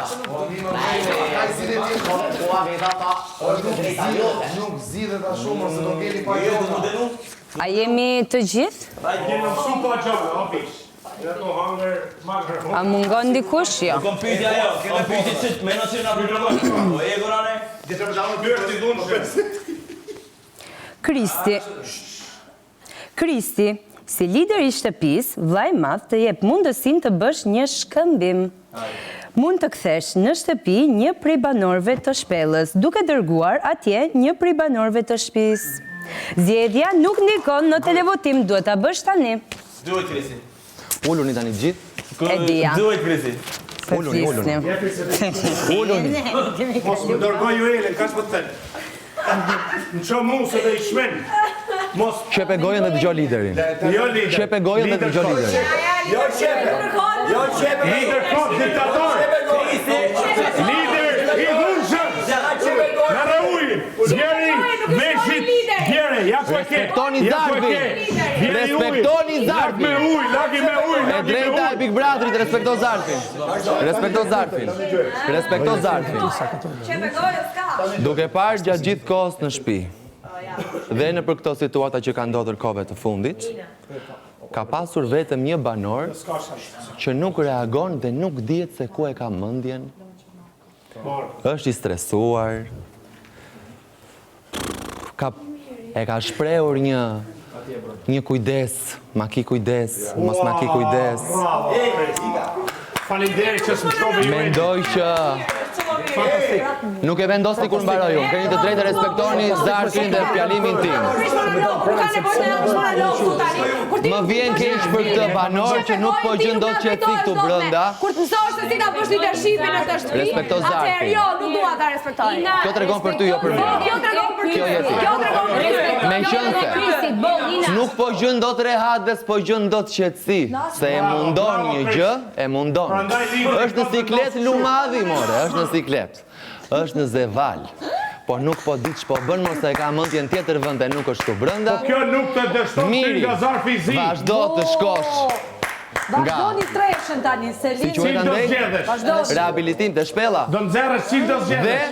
Ai zgjidhet ti. Po veta tha, është e drejta jote. Nuk zgjidhet as shumë ose do ngeli pa Jo, gjona. A jemi të gjithë? A mungon dikush? Jo. Kom pyetja ajo, kom pyetje që më në që na përgjon. Po e gorane. Kristi. Kristi, si lider i shtëpisë, vllai i madh të jep mundësinë të bësh një shkëmbim. Mund të kthesh në shtëpi një prej banorëve të shpellës, duke dërguar atje një prej banorëve të shtëpisë. Zgjedhja nuk ndikon në televotim, duhet ta bësh tani. Duhet Kristi. Uluni tani të gjithë. E dija. Duhet Kristi. Po Uluni, uluni. flisnim. Uluni. Mos më dërgoj Juelin, kaq po të them. Në që mu se dhe i shmen. Mos, Qepe gojën dhe dëgjo liderin. jo lider. Qepe gojën dhe dëgjo liderin. Jo qepe. Jo qepe. Lider kot, diktator. Lider i dhunshëm. Merre ujin. Bjeri veshit, bjere, ja ku e ke. Respektoni Ja ku e zarfin. ke. Bjeri ujin. Respektoni Lag zarfin. me ujë, lagi me ujë, E lagi me drejta e ujë. Big Brotherit, respekto zarfin. Respekto zarfin. Respekto zarfin. Qepe gojën s'ka. Duke parë gjatë gjithë kohës në shtëpi dhe në për këto situata që kanë ndodhur kohëve të fundit, ka pasur vetëm një banor që nuk reagon dhe nuk dihet se ku e ka mendjen. Është i stresuar. Ka e ka shprehur një një kujdes, ma ki kujdes, mos ma ki kujdes. Bravo. Faleminderit që s'më shtove Juelin. Mendoj që nuk e vendosni kur mbaroj unë. Keni të drejtë të respektoni zarfin dhe fjalimin tim. Më vjen keq për këtë banor që nuk po gjen dot qetësi këtu brenda. Kur të mësosh se si ta bësh leadershipin në këtë shtëpi, Respekto zarfin. atëherë jo, nuk dua ta respektoj. Kjo tregon për ty, jo për mua. Kjo tregon për ty. Kjo je ti. Kjo tregon për ty. Me qënëse nuk po gjen dot rehat dhe s'po gjen dot qetësi, se e mundon një gjë, e mundon. Prandaj lideri Është në ka siklet vendosur lumadhi, more, është në siklet. Është në zeval. Po nuk po di ç'po bën, mos e ka mendjen tjetër vend e nuk është këtu brenda. Po kjo nuk të dështon ty Miri, nga zarfi i zi. vazhdo të shkosh nga Vazhdoni treshën tani, si Selin. quhet Cilë do andej? zgjedhësh? Vazhdo. Rehabilitim te shpella. Do nxerrësh cilë do Dhe zgjedhësh?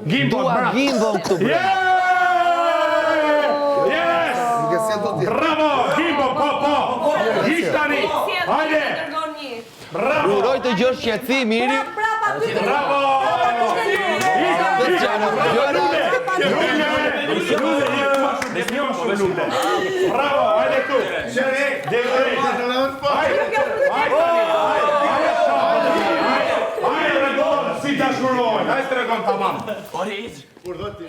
Gimbo, dua bravo. Gimbon këtu brenda. Yeah! Yes! Nuk e sjell dot tjetër. Bravo, Gimbo, po, po. Hiq tani. Hajde. Bravo. Uroj të gjesh qetësi, Miri. Prapa ty të Bravo. Të qenë gjëra. Lule, lule, jep ma shumë lule. Bravo, hajde këtu. Deri. Hajde, hajde, hajde, hajde, hajde, tregon si dashurohen. Hajde tregon tamam. Ore, iq. Kur do ti?